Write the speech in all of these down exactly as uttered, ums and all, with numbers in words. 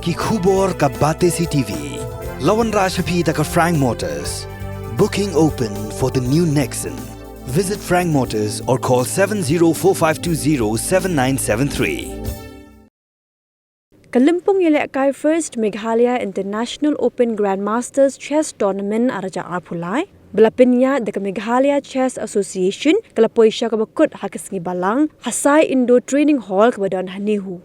Ki khubor ka Batesi T V. La wanrah sha phi da ka Frank Motors. Booking open for the new Nexon. Visit Frank Motors or call seven zero four five two zero seven nine seven three. Ka lympung ïalehkai First Meghalaya International Open Grandmasters Chess Tournament ar hajar arphew lai, ba la pynïaid da ka Meghalaya Chess Association, ka la poi sha kaba kut ha ka sngi Balang ha Sai Indoor Training Hall kaba don ha NEHU.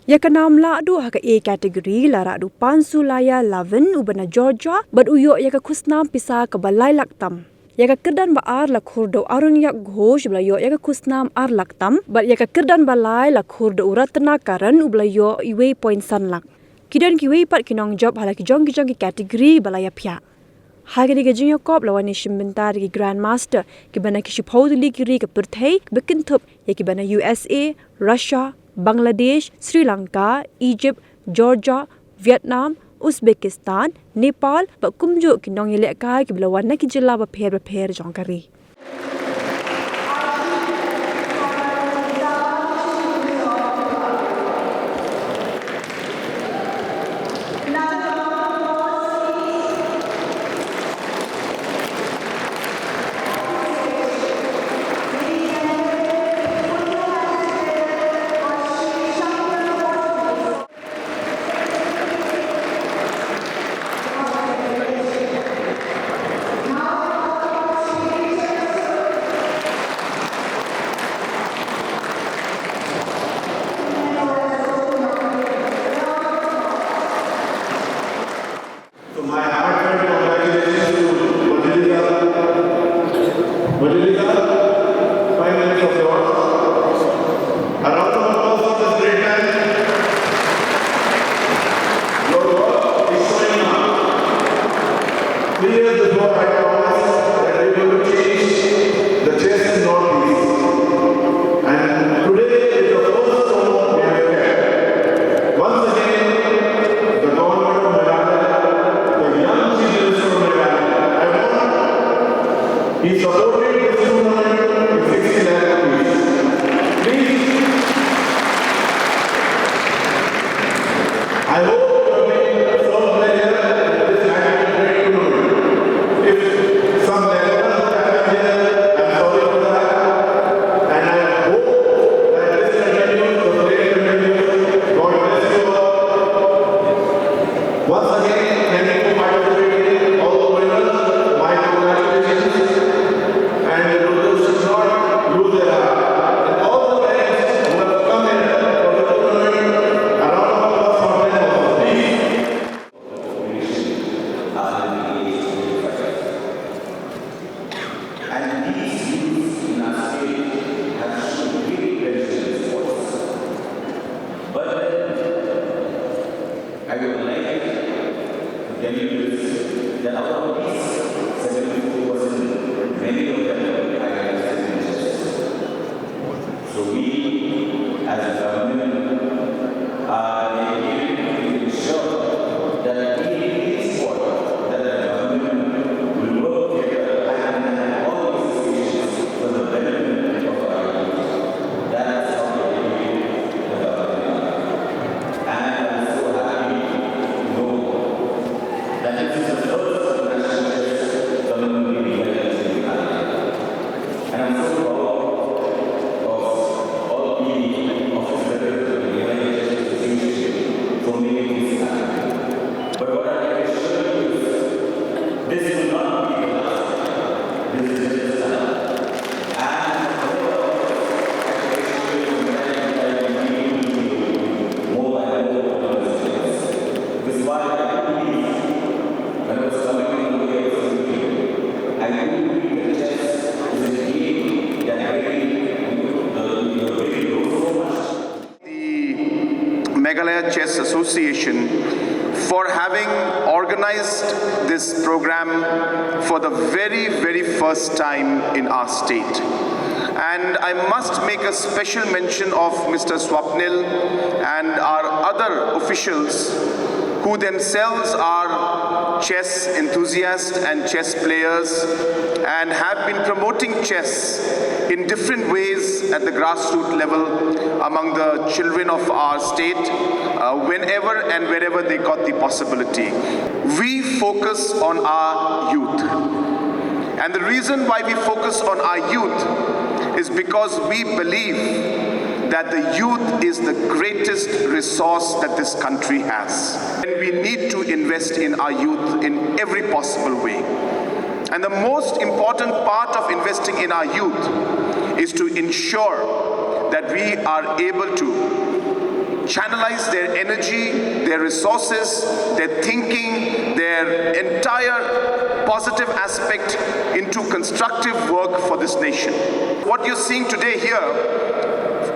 Ïa ka nam lahduh ha ka A category la rah da u Pansulaya Lavin uba na Georgia bad u ïoh ïa ka khusnam pisa kaba lai lak tam. Ïa ka kyrdan ba ar la khur da u Arunyak Ghosh ba la ïoh ïa ka khusnam ar lak tam bad ïa ka kyrdan ba lai la khur da u Ratnakaran uba la ïoh uwei point san lak. Ki don kiwei pat ki nongjop ha la ki jong ki jong ki category ba la ïaphiah. Ha kane ka jingïakop la wan ïashim bynta da ki Grandmaster kiba na ki shiphew tylli ki ri ka pyrthei, ba kynthup ïa kiba na U S A, Russia, Bangladesh, Sri Lanka, Egypt, Georgia, Vietnam, Uzbekistan, Nepal bad kumjuh ki nongïalehkai kiba la wan na ki jylla bapher bapher jong ka ri. So my heartfelt congratulations to Vajalika. Vajalika, five minutes of yours. A round of applause for this great man. Your work is showing up. Three years before, I promised that we will change the chess in Northeast. And today is the first stone we have kept. Once again, the government of Meghalaya, the young Chief Minister of Meghalaya, I want, he supported this tournament with sixty lakh rupees. Please, I hope you have been some of the year at this annual trade tournament. If some letters have happened here, I'm sorry for that. And I hope that this continues, the play continues. God bless you all. Once again, thank you for participating. All the winners, my congratulations. And the losers should not lose their heart. And all the parents who have come here for the tournament, a round of applause for them also, please. And these youths in our state have shown great potential in sports. But I would like to tell you this, that out of these seventy-four percent, many of them are interested in chess. So we, as a government, are dedicated to ensure that we, each quarter, that the government will work together and all these associations for the benefit of our youth. That is how dedicated the government is. And I'm so happy to know that this is the first national chess tournament being held in Meghalaya. And I'm so proud of all the office bearers of the Meghalaya Chess Association for making this happen. But what I can assure you is, this will not be the last time. This is just the start. And more by more, this is why I believe when I was coming on the way of this meeting, I do believe that chess is a game that really, the, the, the, the, so much. The Meghalaya Chess Association for having organized this program for the very, very first time in our state. And I must make a special mention of Mister Swapnil and our other officials who themselves are chess enthusiasts and chess players, and have been promoting chess in different ways at the grassroots level among the children of our state, uh, whenever and wherever they got the possibility. We focus on our youth. And the reason why we focus on our youth is because we believe that the youth is the greatest resource that this country has. And we need to invest in our youth in every possible way. And the most important part of investing in our youth is to ensure that we are able to channelize their energy, their resources, their thinking, their entire positive aspect into constructive work for this nation. What you're seeing today here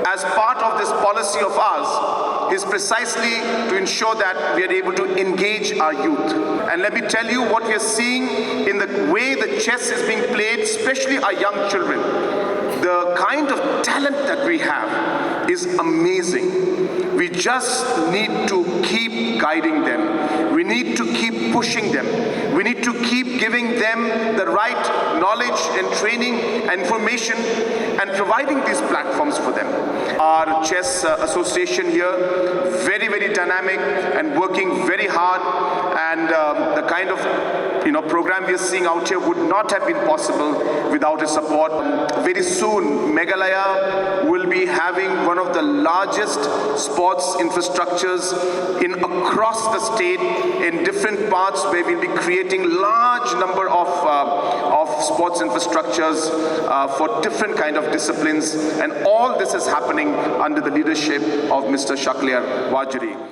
as part of this policy of ours is precisely to ensure that we are able to engage our youth. And let me tell you what we are seeing in the way the chess is being played, especially our young children. The kind of talent that we have is amazing. We just need to keep guiding them. We need to keep pushing them. We need to keep giving them the right knowledge and training and information and providing these platforms for them. Our chess uh, association here, very, very dynamic and working very hard. And um, the kind of you know program we are seeing out here would not have been possible without his support. Very soon, Meghalaya will be having one of the largest sports infrastructures in across the state in different parts, where we'll be creating large number of uh, of sports infrastructures uh, for different kind of disciplines, and all this is happening under the leadership of Mr. Shakliar Warjri.